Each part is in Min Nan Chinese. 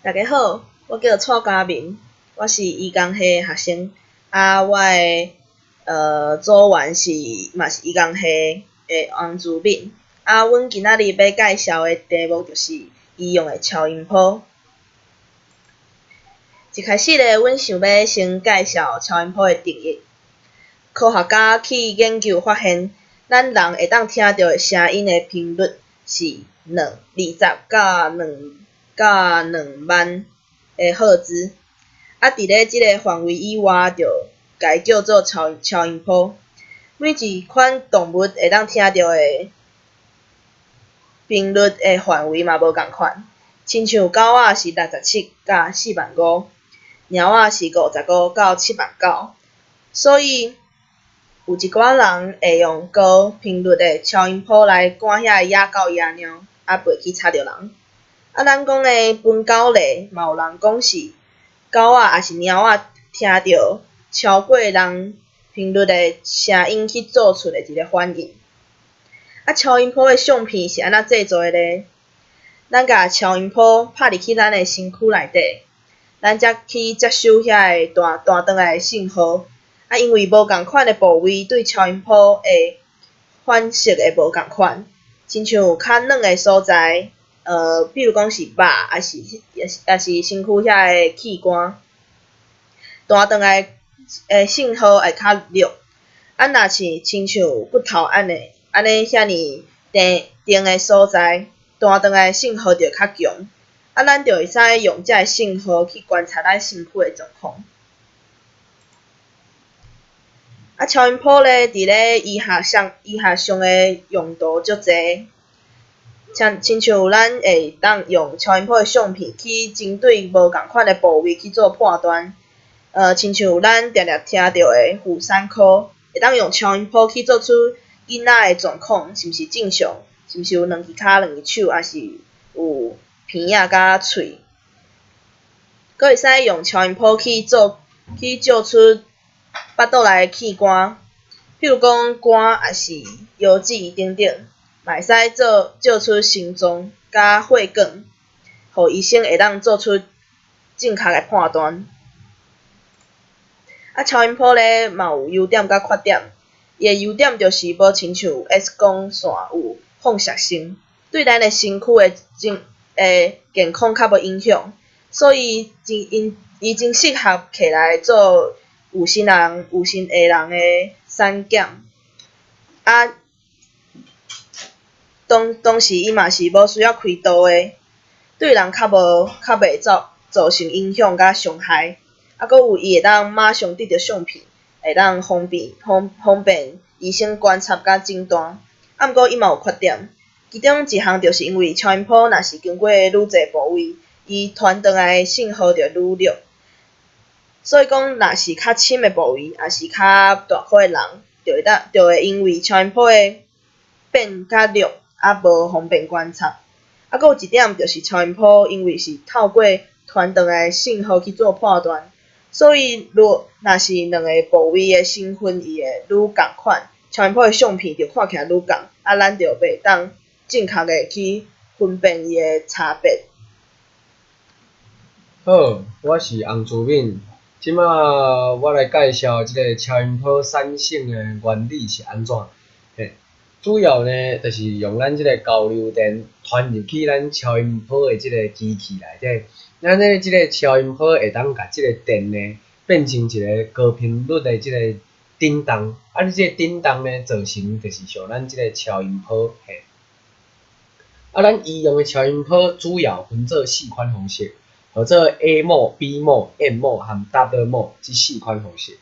大家好，我叫蔡嘉明，我是醫工系的學生，啊，我的組員是嘛是醫工系的王珠敏，啊，阮今仔日欲介紹的題目就是醫用的超音波。一開始咧，阮想欲先介紹超音波的定義。科學家去研究發現，咱人會當聽著的聲音的頻率是20到2萬的赫茲。啊，佇咧這個範圍以外，就共伊叫做超音波。每一款動物會當聽著的頻率的範圍嘛無仝款，親像狗仔是67到4萬5，貓仔是55到7萬9。所以有一寡人會用高頻率的超音波來趕遐个野狗野貓，啊袂去吵著人。啊，咱講的分狗類，嘛有人講是狗仔抑是貓仔聽著超過人頻率的聲音去做出的一个反應。啊，超音波的相片是按怎製作的咧？咱共超音波拍入去咱的身軀內底，咱才去接收遐个彈彈轉來的信號。啊，因為無仝款的部位對超音波的反射會無仝款，親像較軟的所在，比如講是肉，抑是身軀遐个器官，彈轉來的信號會較弱。啊，若是親像骨頭按呢按呢遐爾硬硬的所在，彈轉來的信號就會較強。啊，咱就會使用這个信號去觀察咱身軀的狀況。啊，超音波咧，佇咧醫學上的用途足濟，像親像咱會當用超音波的相片去針對無仝款的部位去做判斷。親像咱定定聽著的婦產科，會當用超音波去做出囡仔的狀況是毋是正常，是毋是有兩支跤兩支手，抑是有鼻仔佮喙。閣會使用超音波去做去照出腹肚內的器官，比如講肝抑是腰子等等，嘛會使做照出心臟佮血管，予醫生會當做出正確的判斷。啊，超音波咧嘛有優點佮缺點。伊的優點就是無親像 X 光線有放射性，對咱的身軀的健康較無影響，所以真𪜶伊真適合摕來做有身的人的產檢。啊，當時伊嘛是無需要開刀的，對人較袂造成影響佮傷害。啊，閣有伊會當馬上得著相片，會當方便醫生觀察佮診斷。啊，毋過伊嘛有缺點，其中一項就是因為超音波若是經過愈濟部位，伊傳轉來的信號就會愈弱。所以講，若是較深的部位，抑是較大箍的人，就會因為超音波的變較弱，啊無方便觀察。啊，閣有一點就是超音波因為是透過傳轉來的信號去做判斷，所以若是兩个部位的成分伊會愈仝款，超音波的相片就看起來愈仝，啊，咱就袂當正確的去分辨伊的差別。好，我是洪珠敏，這馬我來介紹這个超音波產生的原理是按怎。嘿，主要呢，就是用咱這个交流電傳入去咱超音波的這个機器內底，咱的這个超音波會當共這个電呢變成一个高頻率的這个振動，啊，你這个振動呢造成就是像咱這个超音波，嘿。啊，咱醫用的超音波主要分做四款方式，號做 A mode、B mode、M mode 和 W mode 這四款方式。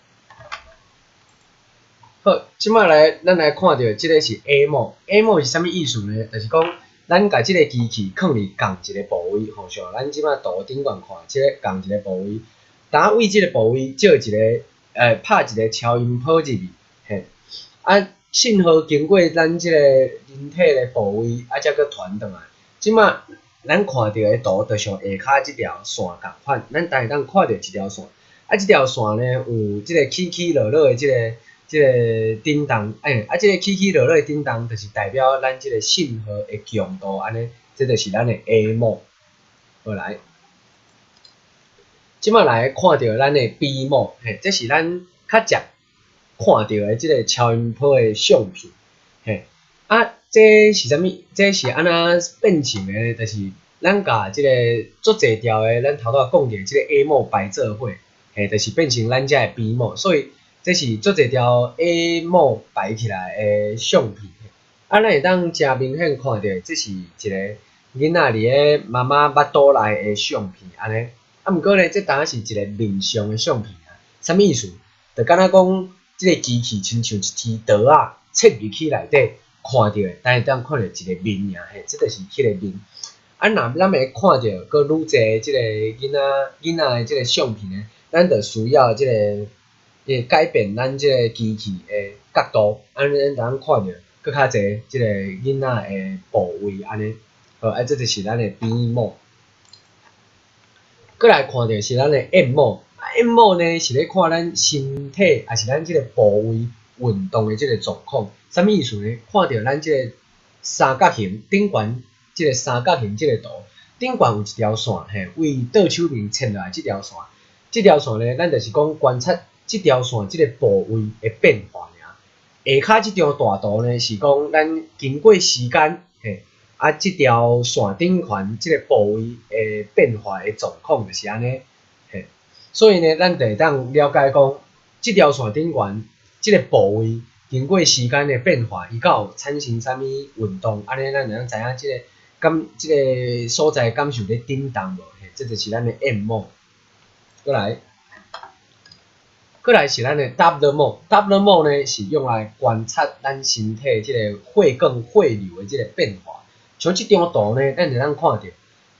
好，這馬來咱來看著這个是 A mode，A mode 是啥物意思呢？就是講咱共這个機器囥佇仝一個部位，吼，像咱這馬圖頂懸看，這个仝一個部位，當位這个部位照一个，拍一个超音波入去，嘿，啊，信號經過咱這个人體的部位，啊，才閣傳轉來。這馬咱看著的圖，就像下跤這條線仝款，咱會當看著一條線，啊，這條線呢有這个起起落落的這个振動，欸，啊，這个起起落落的振動，就是代表咱這个信號的強度，按呢，這就是咱的 A mode。好來。這擺來看著咱的 B mode，嘿，這是咱較捷看著的這个超音波的相片，嘿，啊，這是啥物？這是按怎變成的呢？就是咱共這个足濟條的，咱頭拄仔講過這个 A mode 排做伙，嘿，就是變成咱這的 B mode，所以這是足濟條 A mode 排起來的相片。啊，咱會當誠明顯看著，這是一个囡仔佇咧媽媽腹肚內的相片，按呢。啊，毋過呢，這當是一个面相的相片啊，啥物意思？就敢若講，這个機器親像一支刀仔，切入去內底看著的，但會當看著一个面爾，嘿，這就是彼个面。啊，若咱欲看著閣愈濟這个囡仔的這个相片呢，咱就需要這个改變咱這个機器的角度，按呢咱當看著閣較濟這个囡仔的部位，按呢。好，啊，這就是咱的 B mode。閣來看著是咱的 M mode，M mode 呢是咧看咱身體，抑是咱這个部位運動的這个狀況。啥物意思呢？看著咱這个三角形頂懸這个三角形這个圖，頂懸有一條線，嘿，為倒手面切落來這條線，這條線呢，咱就是講觀察這條線這个部位的變化爾。下跤這張大圖呢，是講咱經過時間，嘿，啊，這條線頂懸這个部位的變化的狀況就是按呢，嘿，所以呢，咱就會當了解講，這條線頂懸這个部位經過時間的變化，伊敢有產生啥物運動，按呢，咱就通知影這个敢這个所在敢是有咧振動無？嘿，這就是咱的 M mode。閣來，閣來是咱的 Doppler mode，Doppler mode 呢是用來觀察咱身體這个血管血流的這個變化。像這張圖呢，咱就通看著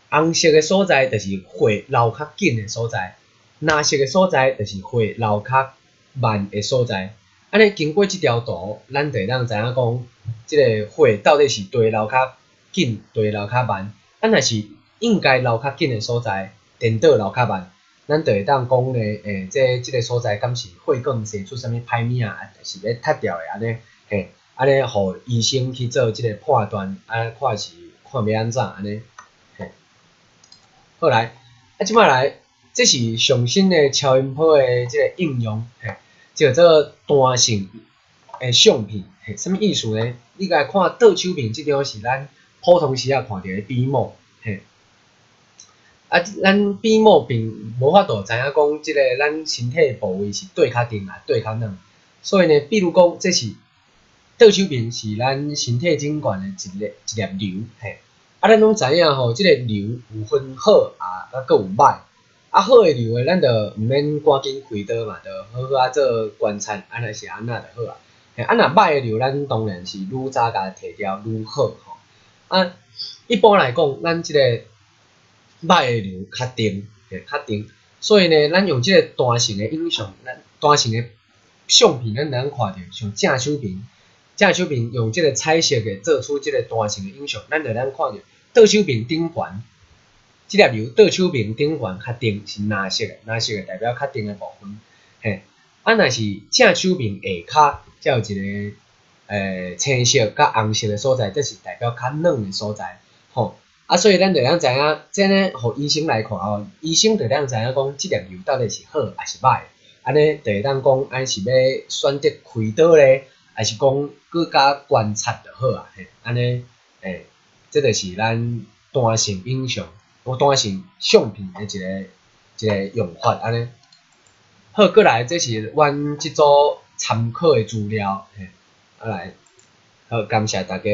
紅色的所在就是血流較緊的所在，藍色的所在就是血流較慢的所在。按呢經過這條圖，咱就會當知影講，這个血到底是佗流較緊，佗流較慢。啊，若是應該流較緊的所在，顛倒流較慢，咱就會當講呢，欸，這個所在敢是血管生出啥物歹物仔，是欲塌掉的按呢，嘿，按呢予醫生去做這个判斷，啊，看是看欲按怎按呢，嘿。好來，啊，這擺來，這是上新的超音波的這個應用，嘿，叫做彈性的相片，嘿，啥物意思呢？你來看倒手面這張是咱普通時仔看著的 B mode，嘿。啊，咱 B mode 並無法度知影講，這個咱身體的部位是佗較硬啊，佗較軟。所以呢，比如講，這是倒手面是咱身體頂懸的一个一粒瘤，嘿。啊，咱攏知影吼，這个瘤有分好啊，閣有歹。啊，好的瘤的，咱就毋免趕緊開刀嘛，就好好仔做觀察，按呢是按怎就好啊。嘿，啊，若歹的瘤，咱當然是愈早共提掉愈好吼。啊，一般來講，咱這個歹的瘤較定，嘿，較定。所以呢，咱用這个彈性的影像，咱彈性的相片，咱會當看著，像正手邊，正手邊用這个彩色的做出這个彈性的影像，咱就當看著倒手邊頂懸，這粒瘤倒手邊頂懸較定是藍色的，藍色的代表較定的部分，嘿。啊，若是正手面下跤，才有一个青色佮紅色的所在，這是代表較軟的所在，吼。啊，所以咱就會當知影，這呢，予醫生來看吼，醫生就會當知影講，這粒瘤到底是好抑是歹，按呢就會當講，按是欲選擇開刀咧，抑是講閣加觀察就好啊，嘿，按呢，欸，這就是咱彈性影像，有彈性相片的一個用法，按呢。好，閣來，這是阮這組參考的資料，嘿，啊來，好，感謝大家。